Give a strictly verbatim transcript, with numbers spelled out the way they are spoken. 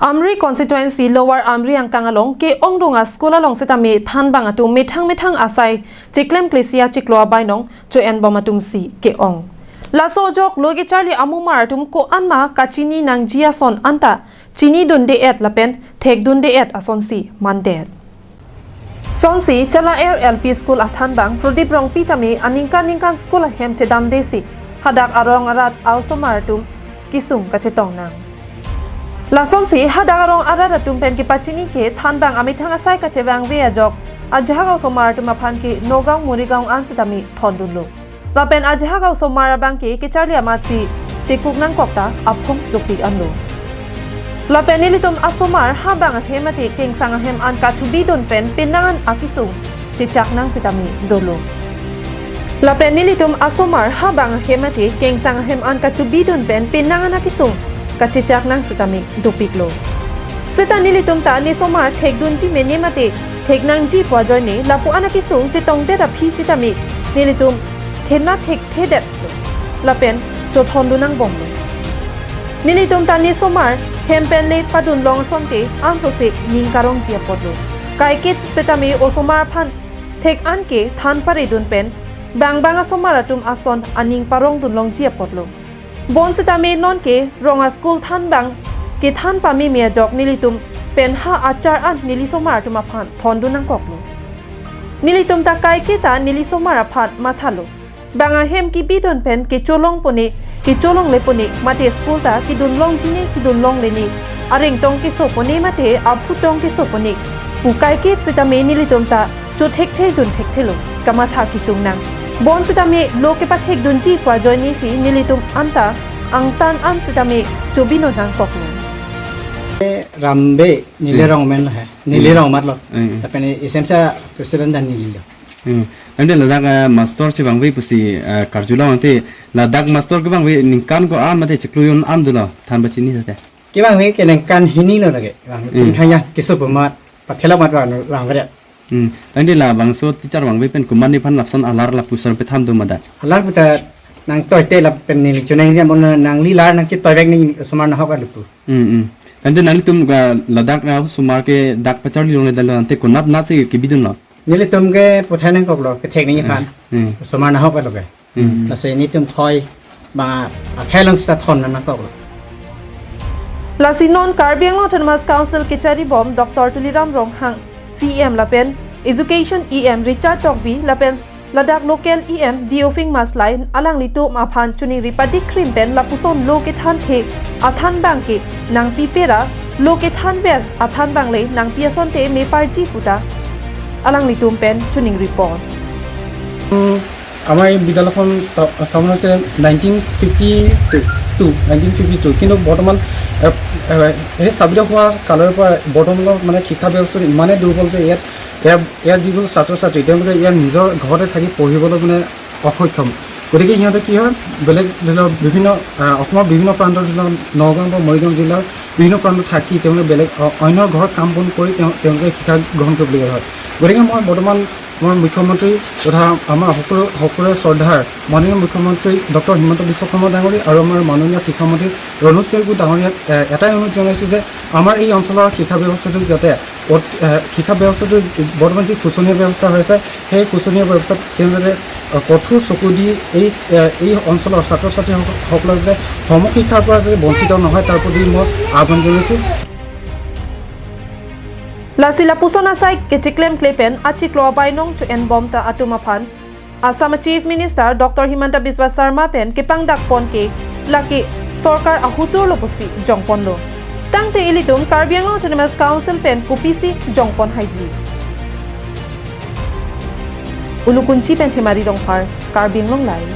Amri constituency Lower Amri angkang along ke-ongdung a-school along setame thanbang atum methang methang asai chiklemkle si achiklo abainong cho-enbom atum si ke-ong. Laso ajok lo kecharli amumar atum ko-an ma kachini nangji ason anta chinidunde-et lapen thekdunde-et asonsi mandet. Sonsi Chala Air L P School athanbang Prodip Rongpi tame aningkan ningkan school ahem chedamde si hadak arong arat a-osomar atum kesung kachetong nang. Lasonsi hadak arong arat atum pen kepachini ke thanbang amethang asai kachevangve ajok ajahak a-osomar atum aphan ke Nagaon Morigaon an setame thondunlo. Lapen ajahak a-osomar abang ke kecharli amatsi tekuk nangkok ta aphung dopik anlo. Lapen nelitum asomar habang ahem mate kengsang ahem an kachobidun pen penang an akesung chechak nang setame dolo. Lapen nelitum asomar habang ahem mate kengsang ahem an kachobidun pen penang an akesung kachechak nang setame dopiklo. Seta nelitum ta nesomar thekdunji mene mate theknangji pu ajoine lapu an akesung chetongdet aphi setame nelitum thena thekthedet lapen chothondun nangbomlo. Nelitum ta nesomar hem pen le padunlong asonte ansose ning karongji apotlo. Kaiket setame osomar aphan thek an ke than paredun pen bang bang asomar atum ason aning parongdunlongji apotlo. Bonsitame nonke rong a-school thanbang kethan pameme ajok nelitum pen ha achar an nelisomar atum aphan thondun nangkoklo. Nelitum ta kaiketa nelisomar aphan mathalo. Bang ahem kebidun pen kecholongpone, kecholongle pone, mate school ta kedunlongji ne, kedunlongle ne, areng tong kesopone mate aphu tong kesopone pu kaiket setame nelitum ta chothekthejun thekthelo, kamatha kesung nang. Bonsitame lo kepathekdunji pu ajoine si nelitum anta angtan an setame chobinun nangkoklo. Rambe, neli Hmm. rong men lo he. Neli Hmm. rong mat lo. Hmm. Tapi ni S M C president dan neli lo. Hmm. Ante ladak, eh, master chevangve pusi, eh, karjulang ante ladak master kevangve ningkan ko-an mate chiklo jon an dolo than pachini sate. Kevangve ke ningkan hini lo lake. Vang Hmm. pingkhang ya keso pemat pathelok mat vang vang vret. Hmm. Ante labangso teacher vangve pen komat nephan lapuson alar lapuson pethan do ma dak. Alar puta nangtoite lapen neli chonang jam on nangli lar nangchetoivek ne osomar nahok alupu. Hmm, hmm. Ante nanglitum ga ladak ra osomar ke dak pacharli longle dalo ante konat nat si kebidunlo. Nelitum ke puthai nangkoklo kethek nangji aphan. Hmm. Osomar nahok alo ke. Hmm. Lasi nelitum thoi bang akhai along sita thon nangkoklo. Lasi non Karbi Anglong Autonomous Council kecharibom Doctor Tuliram Ronghang C E M lapen Education E M Richard Tokbi lapen ladak local E M Deophing Maslai alanglitum aphan choningri padik krim pen lapuson lo kethanthe athanbang ke nangpipe ra lo kethanver athanbang le nangpi asonte meparji puta alanglitum pen choningri pon. আমাৰ এই বিদ্যালয়খন স্থা- স্থাপন হৈছে nineteen fifty two, nineteen fifty two. কিন্তু বৰ্তমান, এ, এ, সেই স্থাপিত হোৱা কালৰ পৰা বৰ্তমানৰ মানে শিক্ষা ব্যৱস্থাটো ইমানেই দুৰ্বল যে ইয়াত, ইয়াৰ, ইয়াৰ যিবোৰ ছাত্ৰ ছাত্ৰী, তেওঁলোকে ইয়াৰ নিজৰ ঘৰতে থাকি পঢ়িবলৈ মানে অসক্ষম। গতিকে সিহঁতে কি হয়, বেলেগ ধৰি লওক বিভিন্ন, আহ, অসমৰ বিভিন্ন প্ৰান্তত ধৰি লওক নগাঁও বা মৰিগাঁও জিলাৰ বিভিন্ন প্ৰান্তত থাকি তেওঁলোকে বেলেগ অ-, অন্যৰ ঘৰত কাম বন কৰি তেওঁ-, তেওঁলোকে শিক্ষা গ্ৰহণ কৰিবলগীয়া হয়। গতিকে মই বৰ্তমান আমাৰ মুখ্যমন্ত্ৰী তথা আমাৰ সকলো, সকলোৰে শ্ৰদ্ধাৰ মাননীয় মুখ্যমন্ত্ৰী ডক্টৰ হিমন্ত বিশ্ব শৰ্মা ডাঙৰীয়া আৰু আমাৰ মাননীয় শিক্ষামন্ত্ৰী ৰণোজ পেগু ডাঙৰীয়াক, এ, এটাই অনুৰোধ জনাইছোঁ যে আমাৰ এই অঞ্চলৰ শিক্ষা ব্যৱস্থাটো যাতে অত-, এ, শিক্ষা ব্যৱস্থাটো বৰ্তমান যি শোচনীয় ব্যৱস্থা হৈছে, সেই শোচনীয় ব্যৱস্থাত তেওঁ যাতে, এ, কঠোৰ চকু দি এই, এ, এই অঞ্চলৰ ছাত্ৰ ছাত্ৰীসকলক যাতে সমশিক্ষাৰ পৰা যাতে বঞ্চিত নহয়, তাৰ প্ৰতি মই আহ্বান জনাইছোঁ। Lasi lapuson asai kechiklemkle pen achiklo abainong cho-enbom ta atum aphan Assam Chief Minister Doctor Himanta Biswa Sarma pen kepangdak pon ke lake sorkar ahutur lo pusi jongponlo. Tangte ilitum Karbi Anglong Autonomous Council pen kopisi jongpon haiji. Ulukunchi pen Hemari Rongphar, Karbi Anglong Live.